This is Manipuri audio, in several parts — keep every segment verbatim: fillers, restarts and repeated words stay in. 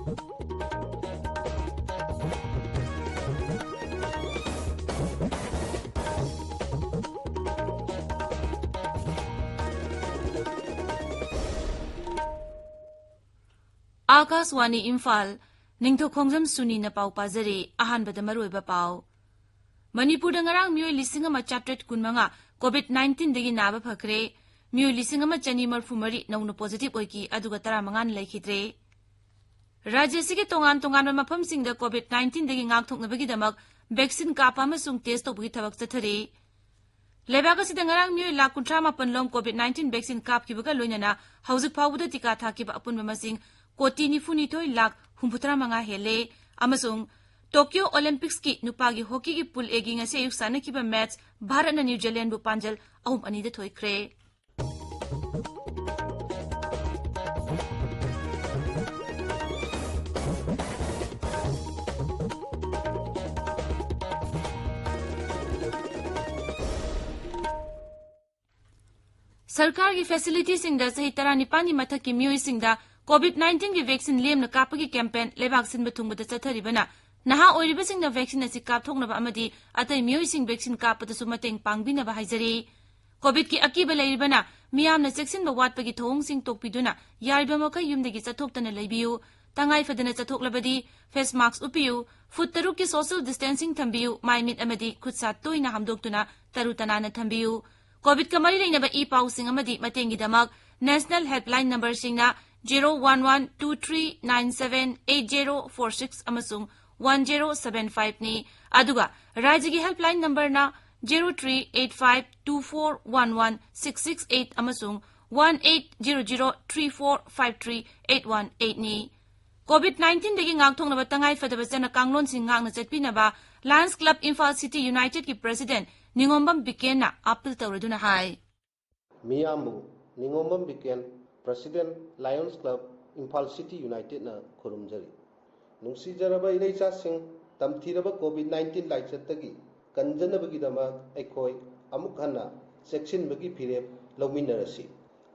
ꯑꯥꯀꯥꯁꯋꯥꯅꯤ ꯏꯝꯐꯥꯜ, ꯅꯤꯡꯊꯧ ꯈꯣꯡꯖꯝ ꯁꯨꯅꯤꯅ ꯄꯥꯎ ꯄꯥꯖꯔꯤ꯫ ꯑꯍꯥꯟꯕꯗ ꯃꯔꯨꯑꯣꯏꯕ ꯄꯥꯎ꯫ ꯃꯅꯤꯄꯨꯔꯗ ꯉꯔꯥꯡ ꯃꯤꯑꯣꯏ ꯂꯤꯁꯤꯡ ꯑꯃ ꯆꯥꯇ꯭ꯔꯦꯠ ꯀꯨꯟꯃꯉꯥ COVID nineteenꯗꯒꯤ ꯅꯥꯕ ꯐꯈ꯭ꯔꯦ꯫ ꯃꯤꯑꯣꯏ ꯂꯤꯁꯤꯡ ꯑꯃ ꯆꯅꯤ ꯃꯔꯤꯐꯨ ꯃꯔꯤ ꯅꯧꯅ positive ꯑꯣꯏꯈꯤ, ꯑꯗꯨꯒ ꯇꯔꯥꯃꯉꯥꯅ ꯂꯩꯈꯤꯗ꯭ꯔꯦ꯫ ꯔꯥꯖ꯭ꯌ ꯑꯁꯤꯒꯤ ꯇꯣꯉꯥꯟ ꯇꯣꯉꯥꯟꯕ ꯃꯐꯝꯁꯤꯡꯗ COVID nineteenꯗꯒꯤ ꯉꯥꯛꯊꯣꯛꯅꯕꯒꯤꯗꯃꯛ vaccine ꯀꯥꯞꯄ ꯑꯃꯁꯨꯡ test ꯇꯧꯕꯒꯤ ꯊꯕꯛ ꯆꯠꯊꯔꯤ꯫ ꯂꯩꯕꯥꯛ ꯑꯁꯤꯗ ꯉꯔꯥꯡ ꯃꯤꯑꯣꯏ ꯂꯥꯈ ꯀꯨꯟꯊ꯭ꯔꯥ ꯃꯥꯄꯟ ꯂꯣꯝ COVID nineteen vaccine ꯀꯥꯞꯈꯤꯕꯒ ꯂꯣꯏꯅꯅ ꯍꯧꯖꯤꯛ ꯐꯥꯎꯕꯗ ꯇꯤꯀꯥ ꯊꯥꯈꯤꯕ ꯑꯄꯨꯟꯕ ꯃꯁꯤꯡ ꯀꯣꯇꯤ ꯅꯤꯐꯨ ꯅꯤꯊꯣꯏ ꯂꯥꯈ ꯍꯨꯝꯐꯨꯇꯔꯥ ꯃꯉꯥ ꯍꯦꯜꯂꯦ꯫ ꯑꯃꯁꯨꯡ Tokyo Olympicsꯀꯤ ꯅꯨꯄꯥꯒꯤ hockeyꯒꯤ Pool Aꯒꯤ ꯉꯁꯤ ꯑꯌꯨꯛ ꯁꯥꯟꯅꯈꯤꯕ match ꯚꯥꯔꯠꯅ New Zealandꯕꯨ ꯄꯥꯟꯖꯜ ꯑꯍꯨꯝ ꯑꯅꯤꯗ ꯊꯣꯏꯈ꯭ꯔꯦ꯫ ꯁꯔꯀꯥꯔꯒꯤ facilityꯁꯤꯡꯗ ꯆꯍꯤ ꯇꯔꯥꯅꯤꯄꯥꯟꯒꯤ ꯃꯊꯛꯀꯤ ꯃꯤꯑꯣꯏꯁꯤꯡꯗ COVID nineteenꯒꯤ vaccine ꯂꯦꯝꯅ ꯀꯥꯞꯄꯒꯤ campaign ꯂꯩꯕꯥꯛ ꯁꯤꯟꯕ ꯊꯨꯡꯕꯗ ꯆꯠꯊꯔꯤꯕꯅ ꯅꯍꯥ ꯑꯣꯏꯔꯤꯕꯁꯤꯡꯅ vaccine ꯑꯁꯤ ꯀꯥꯞꯊꯣꯛꯅꯕ ꯑꯃꯗꯤ ꯑꯇꯩ ꯃꯤꯑꯣꯏꯁꯤꯡ vaccine ꯀꯥꯞꯄꯗꯁꯨ ꯃꯇꯦꯡ ꯄꯥꯡꯕꯤꯅꯕ ꯍꯥꯏꯖꯔꯤ꯫ COVIDꯀꯤ ꯑꯀꯤꯕ ꯂꯩꯔꯤꯕꯅ ꯃꯤꯌꯥꯝꯅ ꯆꯦꯛꯁꯤꯟꯕ ꯋꯥꯠꯄꯒꯤ ꯊꯧꯑꯣꯡꯁꯤꯡ ꯇꯣꯛꯄꯤꯗꯨꯅ ꯌꯥꯔꯤꯕ ꯃꯈꯩ ꯌꯨꯝꯗꯒꯤ ꯆꯠꯊꯣꯛꯇꯅ ꯂꯩꯕꯤꯌꯨ꯫ ꯇꯉꯥꯏ ꯐꯗꯅ ꯆꯠꯊꯣꯛꯂꯕꯗꯤ face mask ꯎꯞꯄꯤꯌꯨ, ꯐꯨꯠ ꯇꯔꯨꯛꯀꯤ social distancing ꯊꯝꯕꯤꯌꯨ, ꯃꯥꯏ ꯃꯤꯠ ꯑꯃꯗꯤ ꯈꯨꯠ ꯁꯥ ꯇꯣꯏꯅ ꯍꯥꯝꯗꯣꯛꯇꯨꯅ ꯇꯔꯨ ꯇꯅꯥꯟꯅ ꯊꯝꯕꯤꯌꯨ꯫ COVIDꯀ ꯃꯔꯤ ꯂꯩꯅꯕ ꯏ ꯄꯥꯎꯁꯤꯡ ꯑꯃꯗꯤ ꯃꯇꯦꯡꯒꯤꯗꯃꯛ National Helpline numberꯁꯤꯡꯅ zero one one two three nine seven eight zero four six ꯑꯃꯁꯨꯡ one zero seven fiveꯅꯤ꯫ ꯑꯗꯨꯒ ꯔꯥꯖ꯭ꯌꯒꯤ helpline numberꯅ zero three eight five two four one one six six eight ꯑꯃꯁꯨꯡ one eight zero zero three four five three eight one eightꯅꯤ꯫ COVID nineteenꯗꯒꯤ ꯉꯥꯛꯊꯣꯛꯅꯕ ꯇꯉꯥꯏ ꯐꯗꯕ ꯆꯠꯅ ꯀꯥꯡꯂꯣꯟꯁꯤꯡ ꯉꯥꯛꯅ ꯆꯠꯄꯤꯅꯕ Lions Club Imphal City Unitedꯀꯤ President ꯅꯤꯉꯣꯝꯕꯝ ꯕꯤꯀꯦꯟꯅ appeal ꯇꯧꯔꯗꯨꯅ ꯍꯥꯏ꯫ ꯃꯤꯌꯥꯝꯕꯨ ꯅꯤꯉꯣꯝꯕꯝ ꯕꯤꯀꯦꯟ, President, Lions Club, Imphal City Unitedꯅ ꯈꯨꯔꯨꯝꯖꯔꯤ꯫ ꯅꯨꯡꯁꯤꯖꯔꯕ ꯏꯔꯩꯆꯥꯁꯤꯡ, ꯇꯝꯊꯤꯔꯕ COVID nineteen ꯂꯥꯏꯆꯠꯇꯒꯤ ꯀꯟꯖꯅꯕꯒꯤꯗꯃꯛ ꯑꯩꯈꯣꯏ ꯑꯃꯨꯛ ꯍꯟꯅ ꯆꯦꯛꯁꯤꯟꯕꯒꯤ ꯐꯤꯔꯦꯞ ꯂꯧꯃꯤꯟꯅꯔꯁꯤ꯫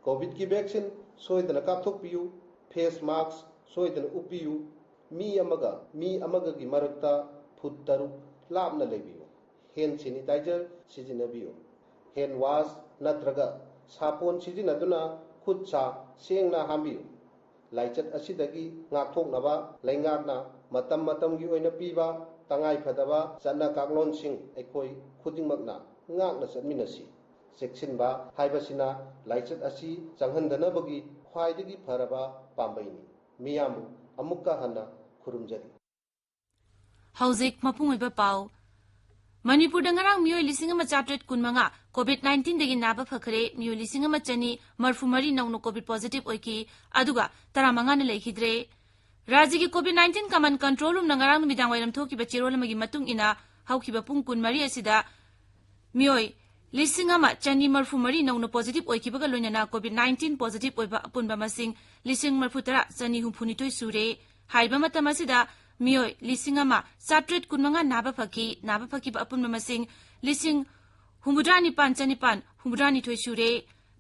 COVIDꯀꯤ vaccine ꯁꯣꯏꯗꯅ ꯀꯥꯞꯊꯣꯛꯄꯤꯌꯨ꯫ Face mask, ꯁꯣꯏꯗꯅ ꯎꯞꯄꯤꯌꯨ꯫ ꯃꯤ ꯑꯃꯒ ꯃꯤ ꯑꯃꯒꯒꯤ ꯃꯔꯛꯇ ꯐꯨꯠ ꯇꯔꯨꯛ ꯂꯥꯞꯅ ꯂꯩꯕꯤꯌꯨ꯫ ꯍꯦꯟ ꯁꯦꯅꯤꯇꯥꯏꯖꯔ ꯁꯤꯖꯤꯟꯅꯕꯤꯌꯨ꯫ ꯍꯦꯟ ꯋꯥꯁ ꯅꯠꯇ꯭ꯔꯒ ꯁꯥꯄꯣꯟ ꯁꯤꯖꯤꯟꯅꯗꯨꯅ ꯈꯨꯠ ꯁꯥ ꯁꯦꯡꯅ ꯍꯥꯝꯕꯤꯌꯨ꯫ ꯂꯥꯏꯆꯠ ꯑꯁꯤꯗꯒꯤ ꯉꯥꯛꯊꯣꯛꯅꯕ ꯂꯩꯉꯥꯛꯅ ꯃꯇꯝ ꯃꯇꯝꯒꯤ ꯑꯣꯏꯅ ꯄꯤꯕ ꯇꯉꯥꯏ ꯐꯗꯕ ꯆꯠꯅ ꯀꯥꯡꯂꯣꯟꯁꯤꯡ ꯑꯩꯈꯣꯏ ꯈꯨꯗꯤꯡꯃꯛꯅ ꯉꯥꯛꯅ ꯆꯠꯃꯤꯟꯅꯁꯤ꯫ ꯆꯦꯛꯁꯤꯟꯕ ꯍꯥꯏꯕꯁꯤꯅ ꯂꯥꯏꯆꯠ ꯑꯁꯤ ꯆꯪꯍꯟꯗꯅꯕꯒꯤ ꯈ꯭ꯋꯥꯏꯗꯒꯤ ꯐꯔꯕ ꯄꯥꯝꯕꯩꯅꯤ꯫ ꯃꯤꯌꯥꯝꯕꯨ ꯑꯃꯨꯛꯀ ꯍꯟꯅ ꯈꯨꯔꯨꯝꯖꯔꯤ꯫ ꯍꯧꯖꯤꯛ ꯃꯄꯨꯡ ꯑꯣꯏꯕ ꯄꯥꯎ꯫ ꯃꯅꯤꯄꯨꯔꯗ ꯉꯔꯥꯡ ꯃꯤꯑꯣꯏ ꯂꯤꯁꯤꯡ ꯑꯃ ꯆꯥꯇ꯭ꯔꯦꯠ ꯀꯨꯟꯃꯉꯥ COVID nineteen ꯗꯒꯤ ꯅꯥꯕ ꯐꯈ꯭ꯔꯦ꯫ ꯃꯤꯑꯣꯏ ꯂꯤꯁꯤꯡ ꯑꯃ ꯆꯅꯤ ꯃꯔꯐꯨ ꯃꯔꯤ ꯅꯧꯅ COVID positive ꯑꯣꯏꯈꯤ, ꯑꯗꯨꯒ ꯇꯔꯥꯃꯉꯥꯅ ꯂꯩꯈꯤꯗ꯭ꯔꯦ꯫ ꯔꯥꯖ꯭ꯌꯒꯤ COVID nineteen command control room ꯅ ꯉꯔꯥꯡ ꯅꯨꯃꯤꯗꯥꯡ ꯋꯥꯏꯔꯝ ꯊꯣꯛꯈꯤꯕ ꯆꯦꯔꯣꯜ ꯑꯃꯒꯤ ꯃꯇꯨꯡ ꯏꯟꯅ, ꯍꯧꯈꯤꯕ ꯄꯨꯡ ꯀꯨꯟꯃꯔꯤ ꯑꯁꯤꯗ ꯃꯤꯑꯣꯏ ꯂꯤꯁꯤꯡ ꯑꯃ ꯆꯅꯤ ꯃꯔꯐꯨ ꯃꯔꯤ ꯅꯧꯅ positive ꯑꯣꯏꯈꯤꯕꯒ ꯂꯣꯏꯅꯅ COVID nineteen positive ꯑꯣꯏꯕ ꯑꯄꯨꯟꯕ ꯃꯁꯤꯡ ꯂꯤꯁꯤꯡ ꯃꯔꯐꯨ ꯇꯔꯥ ꯆꯅꯤ ꯍꯨꯝꯐꯨ ꯅꯤꯊꯣꯏ ꯁꯨꯔꯦ꯫ ꯍꯥꯏꯔꯤꯕ ꯃꯇꯝ ꯑꯁꯤꯗ ꯃꯤꯑꯣꯏ ꯂꯤꯁꯤꯡ ꯑꯃ ꯆꯥꯇ꯭ꯔꯦꯠ ꯀꯨꯟꯃꯉꯥ ꯅꯥꯕ ꯐꯈꯤ꯫ ꯅꯥꯕ ꯐꯈꯤꯕ ꯑꯄꯨꯟꯕ ꯃꯁꯤꯡ ꯂꯤꯁꯤꯡ ꯍꯨꯝꯐꯨꯇꯔꯥ ꯅꯤꯄꯥꯟ ꯆꯅꯤꯄꯥꯟ ꯍꯨꯝꯐꯨꯇꯔꯥ ꯅꯤꯊꯣꯏ ꯁꯨꯔꯦ꯫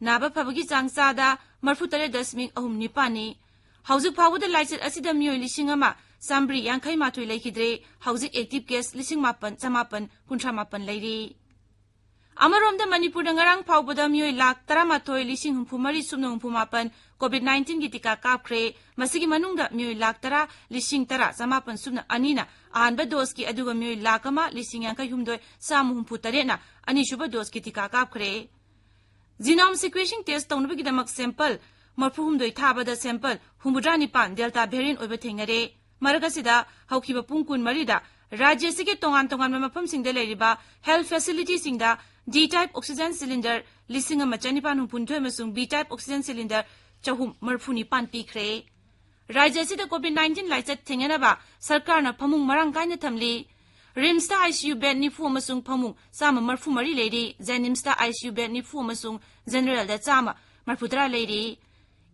ꯅꯥꯕ ꯐꯕꯒꯤ ꯆꯥꯡ ꯆꯥꯗ ꯃꯔꯐꯨ ꯇꯔꯦꯠ ꯗꯁꯃꯤꯛ ꯑꯍꯨꯝ ꯅꯤꯄꯥꯟꯅꯤ꯫ ꯍꯧꯖꯤꯛ ꯐꯥꯎꯕꯗ ꯂꯥꯏꯆꯠ ꯑꯁꯤꯗ ꯃꯤꯑꯣꯏ ꯂꯤꯁꯤꯡ ꯑꯃ ꯆꯥꯃꯔꯤ ꯌꯥꯡꯈꯩ ꯃꯥꯊꯣꯏ ꯂꯩꯈꯤꯗ꯭ꯔꯦ꯫ ꯍꯧꯖꯤꯛ active case ꯂꯤꯁꯤꯡ ꯃꯥꯄꯟ ꯆꯃꯥꯄꯟ ꯀꯨꯟꯊ꯭ꯔꯥ ꯃꯥꯄꯟ ꯂꯩꯔꯤ꯫ ꯑꯃꯔꯣꯝꯗ ꯃꯅꯤꯄꯨꯔꯗ ꯉꯔꯥꯡ ꯐꯥꯎꯕꯗ ꯃꯤꯑꯣꯏ ꯂꯥꯈ ꯇꯔꯥꯃꯥꯊꯣꯏ ꯂꯤꯁꯤꯡ ꯍꯨꯝꯐꯨ ꯃꯔꯤ ꯁꯨꯞꯅ ꯍꯨꯝꯐꯨ ꯃꯥꯄꯟ COVID nineteen ꯒꯤ ꯇꯤꯀꯥ ꯀꯥꯞꯈ꯭ꯔꯦ꯫ ꯃꯁꯤꯒꯤ ꯃꯅꯨꯡꯗ ꯃꯤꯑꯣꯏ ꯂꯥꯈ ꯇꯔꯥ ꯂꯤꯁꯤꯡ ꯇꯔꯥ ꯆꯃꯥꯄꯟ ꯁꯨꯞꯅ ꯑꯅꯤꯅ ꯑꯍꯥꯟꯕ dose ꯀꯤ, ꯑꯗꯨꯒ ꯃꯤꯑꯣꯏ ꯂꯥꯈ ꯑꯃ ꯂꯤꯁꯤꯡ ꯌꯥꯡꯈꯩ ꯍꯨꯝꯗꯣꯏ ꯆꯥꯝꯃ ꯍꯨꯝꯐꯨ ꯇꯔꯦꯠꯅ ꯑꯅꯤꯁꯨꯕ dose ꯀꯤ ꯇꯤꯀꯥ ꯀꯥꯞꯈ꯭ꯔꯦ꯫ Genome sequencing test ꯇꯧꯅꯕꯒꯤꯗꯃꯛ sample ꯃꯔꯐꯨ ꯍꯨꯝꯗꯣꯏ ꯊꯥꯕꯗ sample ꯍꯨꯝꯐꯨꯇꯔꯥ ꯅꯤꯄꯥꯟ Delta variant ꯑꯣꯏꯕ ꯊꯦꯡꯅꯔꯦ꯫ ꯃꯔꯛ ꯑꯁꯤꯗ ꯍꯧꯈꯤꯕ ꯄꯨꯡ ꯀꯨꯟꯃꯔꯤꯗ ꯔꯥꯖ꯭ꯌ ꯑꯁꯤꯒꯤ ꯇꯣꯉꯥꯟ ꯇꯣꯉꯥꯟꯕ ꯃꯐꯝꯁꯤꯡꯗ ꯂꯩꯔꯤꯕ health facility ꯁꯤꯡꯗ D type oxygen cylinder ꯂꯤꯁꯤꯡ ꯑꯃ ꯆꯅꯤꯄꯥꯟ ꯍꯨꯝꯐꯨꯅꯤꯊꯣꯏ ꯑꯃꯁꯨꯡ B type oxygen cylinder ꯆꯍꯨꯝ ꯃꯔꯐꯨ ꯅꯤꯄꯥꯟ ꯄꯤꯈ꯭ꯔꯦ꯫ ꯔꯥꯖ꯭ꯌ ꯑꯁꯤꯗ COVID nineteen ꯂꯥꯏꯆꯠ ꯊꯦꯡꯅꯅꯕ ꯁꯔꯀꯥꯔꯅ ꯐꯃꯨꯡ ꯃꯔꯥꯡ ꯀꯥꯏꯅ ꯊꯝꯂꯤ꯫ RIMS ꯇ ICU bed ꯅꯤꯐꯨ ꯑꯃꯁꯨꯡ ꯐꯃꯨꯡ ꯆꯥꯝꯃ ꯃꯔꯐꯨ ꯃꯔꯤ ꯂꯩꯔꯤ꯫ JNIMS ꯇ ICU bed ꯅꯤꯐꯨ ꯑꯃꯁꯨꯡ general ꯗ ꯆꯥꯝꯃ ꯃꯔꯐꯨ ꯇꯔꯥ ꯂꯩꯔꯤ꯫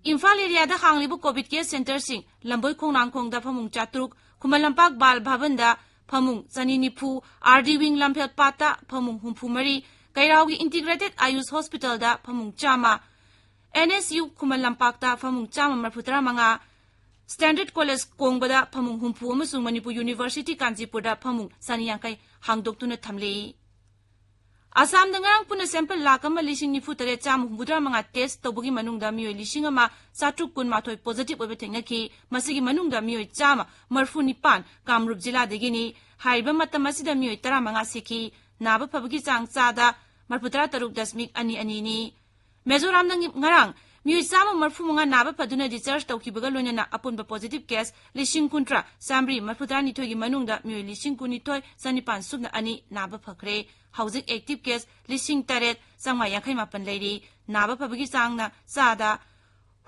ꯏꯝꯐꯥꯜ area ꯗ ꯍꯥꯡꯂꯤꯕ COVID care centre ꯁꯤꯡ ꯂꯝꯕꯣꯏ ꯈꯣꯡꯅꯥꯡꯈꯣꯡꯗ ꯐꯃꯨꯡ ꯆꯥꯇ꯭ꯔꯨꯛ, ꯈꯨꯃꯟ ꯂꯝꯄꯥꯛ ꯕꯥꯜ ꯚꯕꯟꯗ ꯐꯃꯨꯡ ꯆꯅꯤ ꯅꯤꯐꯨ, RD wing ꯂꯝꯐꯦꯜꯄꯥꯠꯇ ꯐꯃꯨꯡ ꯍꯨꯝꯐꯨ ꯃꯔꯤ, ꯀꯩꯔꯥꯎꯒꯤ Integrated AYUSH Hospital ꯗ ꯐꯃꯨꯡ ꯆꯥꯝꯃ, NSU ꯈꯨꯃꯟ ꯂꯝꯄꯥꯛꯇ ꯐꯃꯨꯡ ꯆꯥꯝꯃ ꯃꯔꯐꯨ ꯇꯔꯥ ꯃꯉꯥ, Standard College ꯀꯣꯡꯕꯗ ꯐꯃꯨꯡ ꯍꯨꯝꯐꯨ ꯑꯃꯁꯨꯡ ꯃꯅꯤꯄꯨꯔ University ꯀꯥꯟꯆꯤꯄꯨꯔꯗ ꯐꯃꯨꯡ ꯆꯅꯤ ꯌꯥꯡꯈꯩ ꯍꯥꯡꯗꯣꯛꯇꯨꯅ ꯊꯝꯂꯤ꯫ ꯑꯁꯥꯝꯗ ꯉꯔꯥꯡ ꯄꯨꯟꯅ sample ꯂꯥꯈ ꯑꯃ ꯂꯤꯁꯤꯡ ꯅꯤꯐꯨ ꯇꯔꯦꯠ ꯆꯥꯝꯃ ꯍꯨꯝꯐꯨꯇꯔꯥ ꯃꯉꯥ test ꯇꯧꯕꯒꯤ ꯃꯅꯨꯡꯗ ꯃꯤꯑꯣꯏ ꯂꯤꯁꯤꯡ ꯑꯃ ꯆꯥꯇ꯭ꯔꯨꯛ ꯀꯨꯟꯃꯥꯊꯣꯏ positive ꯑꯣꯏꯕ ꯊꯦꯡꯅꯈꯤ꯫ ꯃꯁꯤꯒꯤ ꯃꯅꯨꯡꯗ ꯃꯤꯑꯣꯏ ꯆꯥꯝꯃ ꯃꯔꯤꯐꯨ ꯅꯤꯄꯥꯟ ꯀꯥꯝꯔꯨꯞ ꯖꯤꯂꯥꯗꯒꯤꯅꯤ꯫ ꯍꯥꯏꯔꯤꯕ ꯃꯇꯝ ꯑꯁꯤꯗ ꯃꯤꯑꯣꯏ ꯇꯔꯥꯃꯉꯥ ꯁꯤꯈꯤ꯫ ꯅꯥꯕ ꯐꯕꯒꯤ ꯆꯥꯡ ꯆꯥꯗ ꯃꯔꯤꯐꯨꯇꯔꯥ ꯇꯔꯨꯛ ꯗꯁꯃꯤꯛ ꯑꯅꯤ ꯑꯅꯤꯅꯤ꯫ ꯃꯤꯖꯣꯔꯥꯝꯗ ꯉꯔꯥꯡ ꯃꯤꯑꯣꯏ ꯆꯥꯝꯃ ꯃꯔꯤꯐꯨ ꯃꯉꯥ ꯅꯥꯕ ꯐꯗꯨꯅ discharge ꯇꯧꯈꯤꯕꯒ ꯂꯣꯏꯅꯅ ꯑꯄꯨꯟꯕ positive case ꯂꯤꯁꯤꯡ ꯀꯨꯟꯊ꯭ꯔꯥ ꯆꯥꯝꯃꯔꯤ ꯃꯔꯤꯐꯨꯇꯔꯥ ꯅꯤꯊꯣꯏꯒꯤ ꯃꯅꯨꯡꯗ ꯃꯤꯑꯣꯏ ꯂꯤꯁꯤꯡ ꯀꯨꯟꯅꯤꯊꯣꯏ ꯆꯅꯤꯄꯥꯟ ꯁꯨꯞꯅ ꯑꯅꯤ ꯅꯥꯕ ꯐꯈ꯭ꯔꯦ꯫ ꯍꯧꯖꯤꯛ active case ꯂꯤꯁꯤꯡ ꯇꯔꯦꯠ ꯆꯥꯝꯃꯉꯥ ꯌꯥꯡꯈꯩ ꯃꯥꯄꯟ ꯂꯩꯔꯤ꯫ ꯅꯥꯕ ꯐꯕꯒꯤ ꯆꯥꯡꯅ ꯆꯥꯗ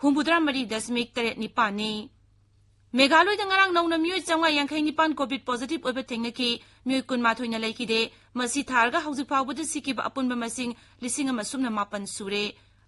ꯍꯨꯝꯐꯨꯇꯔꯥ ꯃꯔꯤ ꯗꯁꯃꯤꯛ ꯇꯔꯦꯠ ꯅꯤꯄꯥꯟꯅꯤ꯫ ꯃꯦꯘꯥꯂꯣꯏꯗ ꯉꯔꯥꯡ ꯅꯧꯅ ꯃꯤꯑꯣꯏ ꯆꯥꯝꯃꯉꯥ ꯌꯥꯡꯈꯩ ꯅꯤꯄꯥꯟ COVID positive ꯑꯣꯏꯕ ꯊꯦꯡꯅꯈꯤ꯫ ꯃꯤꯑꯣꯏ ꯀꯨꯟꯃꯥꯊꯣꯏꯅ ꯂꯩꯈꯤꯗꯦ꯫ ꯃꯁꯤ ꯊꯥꯔꯒ ꯍꯧꯖꯤꯛ ꯐꯥꯎꯕꯗ ꯁꯤꯈꯤꯕ ꯑꯄꯨꯟꯕ ꯃꯁꯤꯡ ꯂꯤꯁꯤꯡ ꯑꯃ ꯁꯨꯞꯅ ꯃꯥꯄꯟ ꯁꯨꯔꯦ꯫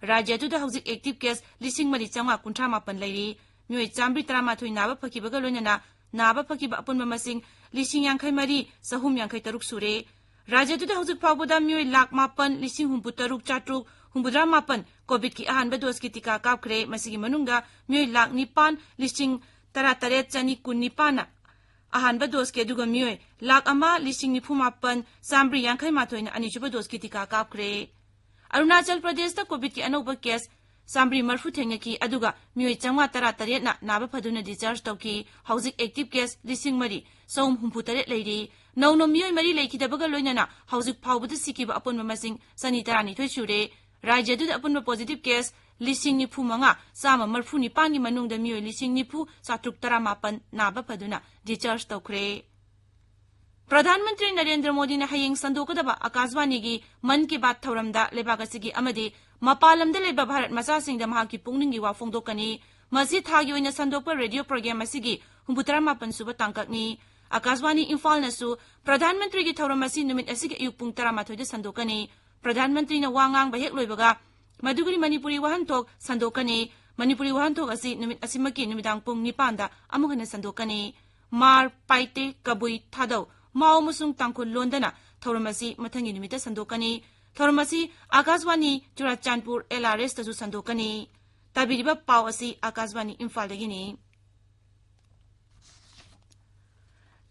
ꯔꯥꯖ꯭ꯌ ꯑꯗꯨꯗ ꯍꯧꯖꯤꯛ active case ꯂꯤꯁꯤꯡ ꯃꯔꯤ ꯆꯥꯝꯃꯉꯥ ꯀꯨꯟꯊ꯭ꯔꯥ ꯃꯥꯄꯟ ꯂꯩꯔꯤ꯫ ꯃꯤꯑꯣꯏ ꯆꯥꯝꯃꯔꯤ ꯇꯔꯥꯃꯥꯊꯣꯏ ꯅꯥꯕ ꯐꯈꯤꯕꯒ ꯂꯣꯏꯅꯅ ꯅꯥꯕ ꯐꯈꯤꯕ ꯑꯄꯨꯟꯕ ꯃꯁꯤꯡ ꯂꯤꯁꯤꯡ ꯌꯥꯡꯈꯩ ꯃꯔꯤ ꯆꯍꯨꯝ ꯌꯥꯡꯈꯩ ꯇꯔꯨꯛ ꯁꯨꯔꯦ꯫ ꯔꯥꯖ꯭ꯌ ꯑꯗꯨꯗ ꯍꯧꯖꯤꯛ ꯐꯥꯎꯕꯗ ꯃꯤꯑꯣꯏ ꯂꯥꯈ ꯃꯥꯄꯟ ꯂꯤꯁꯤꯡ ꯍꯨꯝꯐꯨ ꯇꯔꯨꯛ ꯆꯥꯇ꯭ꯔꯨꯛ ꯍꯨꯝꯐꯨꯇꯔꯥ ꯃꯥꯄꯟ COVIDꯀꯤ ꯑꯍꯥꯟꯕ doseꯀꯤ ꯇꯤꯀꯥ ꯀꯥꯞꯈ꯭ꯔꯦ꯫ ꯃꯁꯤꯒꯤ ꯃꯅꯨꯡꯗ ꯃꯤꯑꯣꯏ ꯂꯥꯈ ꯅꯤꯄꯥꯟ ꯂꯤꯁꯤꯡ ꯇꯔꯥ ꯇꯔꯦꯠ ꯆꯅꯤ ꯀꯨꯟ ꯅꯤꯄꯥꯟꯅ ꯑꯍꯥꯟꯕ doseꯀꯤ, ꯑꯗꯨꯒ ꯃꯤꯑꯣꯏ ꯂꯥꯈ ꯑꯃ ꯂꯤꯁꯤꯡ ꯅꯤꯐꯨ ꯃꯥꯄꯟ ꯆꯥꯝꯃꯔꯤ ꯌꯥꯡꯈꯩ ꯃꯥꯊꯣꯏꯅ ꯑꯅꯤꯁꯨꯕ doseꯀꯤ ꯇꯤꯀꯥ ꯀꯥꯞꯈ꯭ꯔꯦ꯫ ꯑꯔꯨꯅꯥꯆꯜ ꯄ꯭ꯔꯗꯦꯁꯇ COVIDꯀꯤ ꯑꯅꯧꯕ case ꯆꯥꯝꯃꯔꯤ ꯃꯔꯤꯐꯨ ꯊꯦꯡꯅꯈꯤ, ꯑꯗꯨꯒ ꯃꯤꯑꯣꯏ ꯆꯥꯝꯃꯉꯥ ꯇꯔꯥ ꯇꯔꯦꯠꯅ ꯅꯥꯕ ꯐꯗꯨꯅ discharge ꯇꯧꯈꯤ꯫ ꯍꯧꯖꯤꯛ active case ꯂꯤꯁꯤꯡ ꯃꯔꯤ ꯆꯍꯨꯝ ꯍꯨꯝꯐꯨ ꯇꯔꯦꯠ ꯂꯩꯔꯤ꯫ ꯅꯧꯅ ꯃꯤꯑꯣꯏ ꯃꯔꯤ ꯂꯩꯈꯤꯗꯕꯒ ꯂꯣꯏꯅꯅ ꯍꯧꯖꯤꯛ ꯐꯥꯎꯕꯗ ꯁꯤꯈꯤꯕ ꯑꯄꯨꯟꯕ ꯃꯁꯤꯡ ꯆꯅꯤ ꯇꯔꯥꯅꯤꯊꯣꯏ ꯁꯨꯔꯦ꯫ ꯔꯥꯖ꯭ꯌ ꯑꯗꯨꯗ ꯑꯄꯨꯟꯕ positive case ꯂꯤꯁꯤꯡ ꯅꯤꯐꯨ ꯃꯉꯥ ꯆꯥꯝꯃ ꯃꯔꯤꯐꯨ ꯅꯤꯄꯥꯟꯒꯤ ꯃꯅꯨꯡꯗ ꯃꯤꯑꯣꯏ ꯂꯤꯁꯤꯡ ꯅꯤꯐꯨ ꯆꯥꯇ꯭ꯔꯨꯛ ꯇꯔꯥꯃꯥꯄꯟ ꯅꯥꯕ ꯐꯗꯨꯅ discharge ꯇꯧꯈ꯭ꯔꯦ꯫ ꯄ꯭ꯔꯙꯥꯟ ꯃꯟꯇ꯭ꯔꯤ ꯅꯔꯦꯟꯗ꯭ꯔ ꯃꯣꯗꯤꯅ ꯍꯌꯦꯡ ꯁꯟꯗꯣꯛꯀꯗꯕ ꯑꯀꯥꯁꯕꯥꯅꯤꯒꯤ ꯃꯟ ꯀꯤ ꯕꯥꯠ ꯊꯧꯔꯝꯗ ꯂꯩꯕꯥꯛ ꯑꯁꯤꯒꯤ ꯑꯃꯗꯤ ꯃꯄꯥꯟ ꯂꯝꯗ ꯂꯩꯕ ꯚꯥꯔꯠ ꯃꯆꯥꯁꯤꯡꯗ ꯃꯍꯥꯛꯀꯤ ꯄꯨꯛꯅꯤꯡꯒꯤ ꯋꯥ ꯐꯣꯡꯗꯣꯛꯀꯅꯤ꯫ ꯃꯁꯤ ꯊꯥꯒꯤ ꯑꯣꯏꯅ ꯁꯟꯗꯣꯛꯄ ꯔꯦꯗꯤꯑꯣ ꯄ꯭ꯔꯣꯒ꯭ꯔꯥꯝ ꯑꯁꯤꯒꯤ ꯍꯨꯝꯐꯨꯇꯔꯥ ꯃꯥꯄꯟ ꯁꯨꯕ ꯇꯥꯡꯀꯛꯅꯤ꯫ ꯑꯀꯥꯁꯕꯥꯅꯤ ꯏꯝꯐꯥꯜꯅꯁꯨ ꯄ꯭ꯔꯙꯥꯟ ꯃꯟꯇ꯭ꯔꯤꯒꯤ ꯊꯧꯔꯝ ꯑꯁꯤ ꯅꯨꯃꯤꯠ ꯑꯁꯤꯒꯤ ꯑꯌꯨꯛ ꯄꯨꯡ ꯇꯔꯥꯃꯥꯊꯣꯏꯗ ꯁꯟꯗꯣꯛꯀꯅꯤ꯫ ꯄ꯭ꯔꯙꯥꯟ ꯃꯟꯇ꯭ꯔꯤꯅ ꯋꯥ ꯉꯥꯡꯕ ꯍꯦꯛ ꯂꯣꯏꯕꯒ ꯃꯗꯨꯒꯤ ꯃꯅꯤꯄꯨꯔꯤ ꯋꯥꯍꯟꯊꯣꯛ ꯁꯟꯗꯣꯛꯀꯅꯤ꯫ ꯃꯅꯤꯄꯨꯔꯤ ꯋꯥꯍꯟꯊꯣꯛ ꯑꯁꯤ ꯅꯨꯃꯤꯠ ꯑꯁꯤꯃꯛꯀꯤ ꯅꯨꯃꯤꯗꯥꯡ ꯄꯨꯡ ꯅꯤꯄꯥꯟꯗ ꯑꯃꯨꯛ ꯍꯟꯅ ꯁꯟꯗꯣꯛꯀꯅꯤ꯫ ꯃꯥꯔ, ꯄꯥꯏꯇꯦ, ꯀꯕꯨꯏ, ꯊꯥꯗꯧ, ꯃꯥꯎ ꯑꯃꯁꯨꯡ ꯇꯥꯡꯈꯨꯜ ꯂꯣꯟꯗꯅ ꯊꯧꯔꯝ ꯑꯁꯤ ꯃꯊꯪꯒꯤ ꯅꯨꯃꯤꯠꯇ ꯁꯟꯗꯣꯛꯀꯅꯤ꯫ ꯊꯧꯔꯝ ꯑꯁꯤ ꯑꯀꯥꯁꯕꯥꯅꯤ ꯆꯨꯔꯥꯆꯥꯟꯄꯨꯔ LRSꯇꯁꯨ ꯁꯟꯗꯣꯛꯀꯅꯤ꯫ ꯇꯥꯕꯤꯔꯤꯕ ꯄꯥꯎ ꯑꯁꯤ ꯑꯀꯥꯁꯕꯥꯅꯤ ꯏꯝꯐꯥꯜꯗꯒꯤꯅꯤ꯫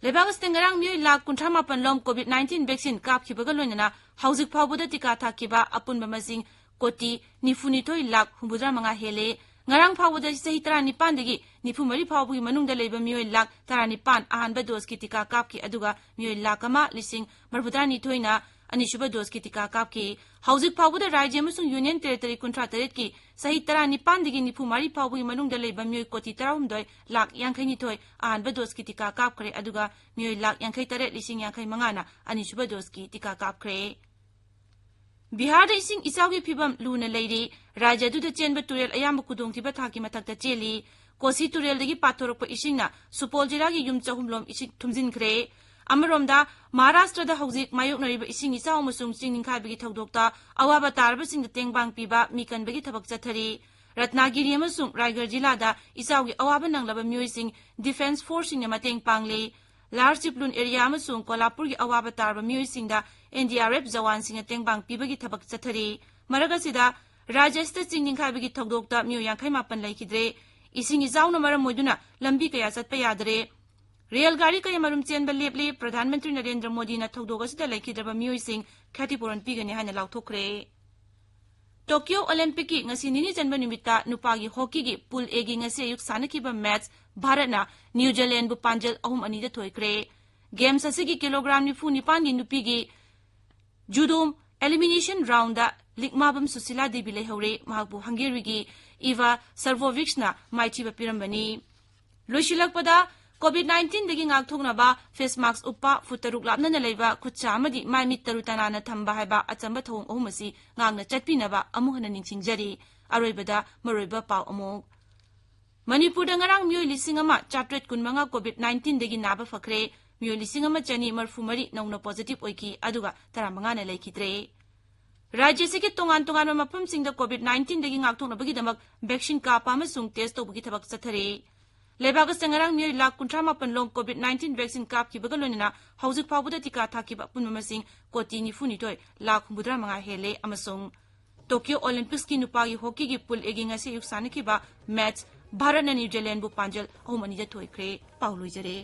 ꯂꯩꯕꯥꯛ ꯑꯁꯤꯗ ꯉꯔꯥꯡ ꯃꯤꯑꯣꯏ ꯂꯥꯈ ꯀꯨꯟꯊ꯭ꯔꯥ ꯃꯥꯄꯟ ꯂꯣꯝ COVID nineteen vaccine ꯀꯥꯞꯈꯤꯕꯒ ꯂꯣꯏꯅꯅ ꯍꯧꯖꯤꯛ ꯐꯥꯎꯕꯗ ꯇꯤꯀꯥ ꯊꯥꯈꯤꯕ ꯑꯄꯨꯟꯕ ꯃꯁꯤꯡ ꯀꯣꯇꯤ ꯅꯤꯐꯨ ꯅꯤꯊꯣꯏ ꯂꯥꯈ ꯍꯨꯝꯐꯨꯇꯔꯥ ꯃꯉꯥ ꯍꯦꯜꯂꯦ꯫ ꯉꯔꯥꯡ ꯐꯥꯎꯕꯗ ꯆꯍꯤ ꯇꯔꯥꯅꯤꯄꯥꯟꯗꯒꯤ ꯅꯤꯐꯨ ꯃꯔꯤ ꯐꯥꯎꯕꯒꯤ ꯃꯅꯨꯡꯗ ꯂꯩꯕ ꯃꯤꯑꯣꯏ ꯂꯥꯈ ꯇꯔꯥꯅꯤꯄꯥꯟ ꯑꯍꯥꯟꯕ ꯗꯣꯁꯀꯤ ꯇꯤꯀꯥ ꯀꯥꯞꯈꯤ, ꯑꯗꯨꯒ ꯃꯤꯑꯣꯏ ꯂꯥꯈ ꯑꯃ ꯂꯤꯁꯤꯡ ꯃꯔꯤꯐꯨꯇꯔꯥꯅꯤꯊꯣꯏꯅ ꯑꯅꯤꯁꯨꯕ ꯗꯣꯁꯀꯤ ꯇꯤꯀꯥ ꯀꯥꯞꯈꯤ꯫ ꯍꯧꯖꯤꯛ ꯐꯥꯎꯕꯗ ꯔꯥꯖ꯭ꯌ ꯑꯃꯁꯨꯡ ꯌꯨꯅꯤꯌꯟ ꯇꯦꯔꯤꯇꯣꯔꯤ ꯀꯨꯟꯊ꯭ꯔꯥ ꯇꯔꯦꯠꯀꯤ ꯆꯍꯤ ꯇꯔꯥꯅꯤꯄꯥꯟꯗꯒꯤ ꯅꯤꯐꯨ ꯃꯔꯤ ꯐꯥꯎꯕꯒꯤ ꯃꯅꯨꯡꯗ ꯂꯩꯕ ꯃꯤꯑꯣꯏ ꯀꯣꯇꯤ ꯇꯔꯥꯍꯨꯝꯗꯣꯏ ꯂꯥꯈ ꯌꯥꯡꯈꯩꯅꯤꯊꯣꯏ ꯑꯍꯥꯟꯕ ꯗꯣꯁꯀꯤ ꯇꯤꯀꯥ ꯀꯥꯞꯈ꯭ꯔꯦ, ꯑꯗꯨꯒ ꯃꯤꯑꯣꯏ ꯂꯥꯈ ꯌꯥꯡꯈꯩ ꯇꯔꯦꯠ ꯂꯤꯁꯤꯡ ꯌꯥꯡꯈꯩ ꯃꯉꯥꯅ ꯑꯅꯤꯁꯨꯕ ꯗꯣꯁꯀꯤ ꯇꯤꯀꯥ ꯀꯥꯞꯈ꯭ꯔꯦ꯫ ꯕꯤꯍꯥꯔꯗ ꯏꯁꯤꯡ ꯏꯆꯥꯎꯒꯤ ꯐꯤꯕꯝ ꯂꯨꯅ ꯂꯩꯔꯤ꯫ ꯔꯥꯖ꯭ꯌ ꯑꯗꯨꯗ ꯆꯦꯟꯕ ꯇꯨꯔꯦꯜ ꯑꯌꯥꯝꯕ ꯈꯨꯗꯣꯡꯊꯤꯕ ꯊꯥꯛꯀꯤ ꯃꯊꯛꯇ ꯆꯦꯜꯂꯤ꯫ ꯀꯣꯁꯤ ꯇꯨꯔꯦꯜꯗꯒꯤ ꯄꯥꯊꯣꯔꯛꯄ ꯏꯁꯤꯡꯅ ꯁꯨꯄꯣꯜ ꯖꯤꯂꯥꯒꯤ ꯌꯨꯝ ꯆꯍꯨꯝ ꯂꯣꯝ ꯏꯁꯤꯡ ꯊꯨꯝꯖꯤꯟꯈ꯭ꯔꯦ꯫ ꯑꯃꯔꯣꯝꯗ, ꯃꯍꯥꯔꯥꯁꯇ꯭ꯔꯗ ꯍꯧꯖꯤꯛ ꯃꯥꯌꯣꯛꯅꯔꯤꯕ ꯏꯁꯤꯡ ꯏꯆꯥꯎ ꯑꯃꯁꯨꯡ ꯆꯤꯡ ꯅꯤꯡꯈꯥꯏꯕꯒꯤ ꯊꯧꯗꯣꯛꯇ ꯑꯋꯥꯕ ꯇꯥꯔꯕꯁꯤꯡꯗ ꯇꯦꯡꯕꯥꯡ ꯄꯤꯕ ꯃꯤ ꯀꯟꯕꯒꯤ ꯊꯕꯛ ꯆꯠꯊꯔꯤ꯫ ꯔꯠꯅꯥꯒꯤꯔꯤ ꯑꯃꯁꯨꯡ ꯔꯥꯏꯒꯔ ꯖꯤꯂꯥꯗ ꯏꯆꯥꯎꯒꯤ ꯑꯋꯥꯕ ꯅꯪꯂꯕ ꯃꯤꯑꯣꯏꯁꯤꯡ ꯗꯤꯐꯦꯟꯁ ꯐꯣꯔꯁꯁꯤꯡꯅ ꯃꯇꯦꯡ ꯄꯥꯡꯂꯤ꯫ ꯂꯥꯔ ꯆꯤꯞꯂꯨꯟ ꯑꯦꯔꯤꯌꯥ ꯑꯃꯁꯨꯡ ꯀꯣꯂꯥꯄꯨꯔꯒꯤ ꯑꯋꯥꯕ ꯇꯥꯔꯕ ꯃꯤꯑꯣꯏꯁꯤꯡꯗ NDRF ꯖꯋꯥꯟꯁꯤꯡꯅ ꯇꯦꯡꯕꯥꯡ ꯄꯤꯕꯒꯤ ꯊꯕꯛ ꯆꯠꯊꯔꯤ꯫ ꯃꯔꯛ ꯑꯁꯤꯗ, ꯔꯥꯖ꯭ꯌ ꯑꯁꯤꯗ ꯆꯤꯡ ꯅꯤꯡꯈꯥꯏꯕꯒꯤ ꯊꯧꯗꯣꯛꯇ ꯃꯤꯑꯣꯏ ꯌꯥꯡꯈꯩ ꯃꯥꯄꯟ ꯂꯩꯈꯤꯗ꯭ꯔꯦ꯫ ꯏꯁꯤꯡ ꯏꯆꯥꯎꯅ ꯃꯔꯝ ꯑꯣꯏꯗꯨꯅ ꯂꯝꯕꯤ ꯀꯌꯥ ꯆꯠꯄ ꯌꯥꯗꯔꯦ꯫ ꯔꯦꯜ ꯒꯥꯔꯤ ꯀꯌꯥ ꯃꯔꯨꯝ ꯆꯦꯟꯕ ꯂꯦꯞꯂꯤ꯫ ꯄ꯭ꯔꯙꯥꯟ ꯃꯟꯇ꯭ꯔꯤ ꯅꯔꯦꯟꯗ꯭ꯔ ꯃꯣꯗꯤꯅ ꯊꯧꯗꯣꯛ ꯑꯁꯤꯗ ꯂꯩꯈꯤꯗ꯭ꯔꯕ ꯃꯤꯑꯣꯏꯁꯤꯡ ꯈꯇꯤꯄꯨꯔꯣꯟ ꯄꯤꯒꯅꯤ ꯍꯥꯏꯅ ꯂꯥꯎꯊꯣꯛꯈ꯭ꯔꯦ꯫ ꯇꯣꯀꯤꯌꯣ ꯑꯣꯂꯦꯝꯄꯤꯛꯀꯤ ꯉꯁꯤ ꯅꯤꯅꯤ ꯆꯟꯕ ꯅꯨꯃꯤꯠꯇ ꯅꯨꯄꯥꯒꯤ ꯍꯣꯀꯤꯒꯤ ꯄꯨꯜ Aꯒꯤ ꯉꯁꯤ ꯑꯌꯨꯛ ꯁꯥꯟꯅꯈꯤꯕ ꯃꯦꯠꯆ ꯚꯥꯔꯠꯅ ꯅ꯭ꯌꯨ ꯖꯤꯂꯦꯟꯕꯨ ꯄꯥꯟꯖꯜ ꯑꯍꯨꯝ ꯑꯅꯤꯗ ꯊꯣꯏꯈ꯭ꯔꯦ꯫ ꯒꯦꯝꯁ ꯑꯁꯤꯒꯤ ꯀꯤꯂꯣꯒ꯭ꯔꯥꯝ ꯅꯤꯐꯨ ꯅꯤꯄꯥꯟꯒꯤ ꯅꯨꯄꯤꯒꯤ ꯖꯨꯗꯣ elimination roundꯗ ꯂꯤꯛꯃꯥꯕꯝ ꯁꯨꯁꯤꯂꯥ ꯗꯦꯕꯤ ꯂꯩꯍꯧꯔꯦ꯫ ꯃꯍꯥꯛꯄꯨ ꯍꯪꯒꯦꯔꯤꯒꯤ ꯏꯚꯥ ꯁꯔꯚꯣꯚꯤꯛꯁꯅ ꯃꯥꯏꯊꯤꯕ ꯄꯤꯔꯝꯕꯅꯤ꯫ ꯂꯣꯏꯁꯤꯜꯂꯛꯄꯗ, COVID nineteenꯗꯒꯤ ꯉꯥꯛꯊꯣꯛꯅꯕ ꯐꯦꯁ ꯃꯥꯛꯁ ꯎꯞꯄ, ꯐꯨꯠ ꯇꯔꯨꯛ ꯂꯥꯞꯅꯅ ꯂꯩꯕ, ꯈꯨꯠꯁꯥ ꯑꯃꯗꯤ ꯃꯥꯏ ꯃꯤꯠ ꯇꯔꯨ ꯇꯅꯥꯟꯅ ꯊꯝꯕ ꯍꯥꯏꯕ ꯑꯆꯝꯕ ꯊꯧꯑꯣꯡ ꯑꯍꯨꯝ ꯑꯁꯤ ꯉꯥꯛꯅ ꯆꯠꯄꯤꯅꯕ ꯑꯃꯨꯛ ꯍꯟꯅ ꯅꯤꯡꯁꯤꯡꯖꯔꯤ꯫ ꯑꯔꯣꯏꯕꯗ ꯃꯔꯨꯑꯣꯏꯕ ꯄꯥꯎ ꯑꯃꯨꯛ꯫ ꯃꯅꯤꯄꯨꯔꯗ ꯉꯔꯥꯡ ꯃꯤꯑꯣꯏ ꯂꯤꯁꯤꯡ ꯑꯃ ꯆꯥꯇ꯭ꯔꯦꯠ ꯀꯨꯟꯃꯉꯥ COVID nineteenꯗꯒꯤ ꯅꯥꯕ ꯐꯈ꯭ꯔꯦ꯫ ꯃꯤꯑꯣꯏ ꯂꯤꯁꯤꯡ ꯑꯃ ꯆꯅꯤ ꯃꯔꯤꯐꯨ ꯃꯔꯤ ꯅꯧꯅ ꯄꯣꯖꯤꯇꯤꯚ ꯑꯣꯏꯈꯤ, ꯑꯗꯨꯒ ꯇꯔꯥꯃꯉꯥꯅ ꯂꯩꯈꯤꯗ꯭ꯔꯦ꯫ ꯔꯥꯖ꯭ꯌ ꯑꯁꯤꯒꯤ ꯇꯣꯉꯥꯟ ꯇꯣꯉꯥꯟꯕ ꯃꯐꯝꯁꯤꯡꯗ COVID nineteenꯗꯒꯤ ꯉꯥꯛꯊꯣꯛꯅꯕꯒꯤꯗꯃꯛ ꯚꯦꯛꯁꯤꯟ ꯀꯥꯞꯄ ꯑꯃꯁꯨꯡ ꯇꯦꯁ ꯇꯧꯕꯒꯤ ꯊꯕꯛ ꯆꯠꯊꯔꯤ꯫ ꯂꯩꯕꯥꯛ ꯑꯁꯤꯗ ꯉꯔꯥꯡ ꯃꯤꯑꯣꯏ ꯂꯥꯈ ꯀꯨꯟꯊ꯭ꯔꯥ ꯃꯥꯄꯟ ꯂꯣꯝ COVID nineteen vaccine ꯀꯥꯞꯈꯤꯕꯒ ꯂꯣꯏꯅꯅ ꯍꯧꯖꯤꯛ ꯐꯥꯎꯕꯗ ꯇꯤꯀꯥ ꯊꯥꯈꯤꯕ ꯑꯄꯨꯟꯕ ꯃꯁꯤꯡ ꯀꯣꯇꯤ ꯅꯤꯐꯨ ꯅꯤꯊꯣꯏ ꯂꯥꯈ ꯍꯨꯝꯐꯨꯇꯔꯥ ꯃꯉꯥ ꯍꯦꯜꯂꯦ ꯑꯃꯁꯨꯡ ꯇꯣꯀꯤꯌꯣ ꯑꯣꯂꯤꯝꯄꯤꯛꯁꯀꯤ ꯅꯨꯄꯥꯒꯤ ꯍꯣꯀꯤꯒꯤ ꯄꯨꯜ Aꯒꯤ ꯉꯁꯤ ꯑꯌꯨꯛ ꯁꯥꯟꯅꯈꯤꯕ ꯃꯦꯠꯆ ꯚꯥꯔꯠꯅ ꯅ꯭ꯌꯨ ꯖꯤꯂꯦꯟꯕꯨ ꯄꯥꯟꯖꯜ ꯑꯍꯨꯝ ꯑꯅꯤꯗ ꯊꯣꯏꯈ꯭ꯔꯦ꯫ ꯄꯥꯎ ꯂꯣꯏꯖꯔꯦ꯫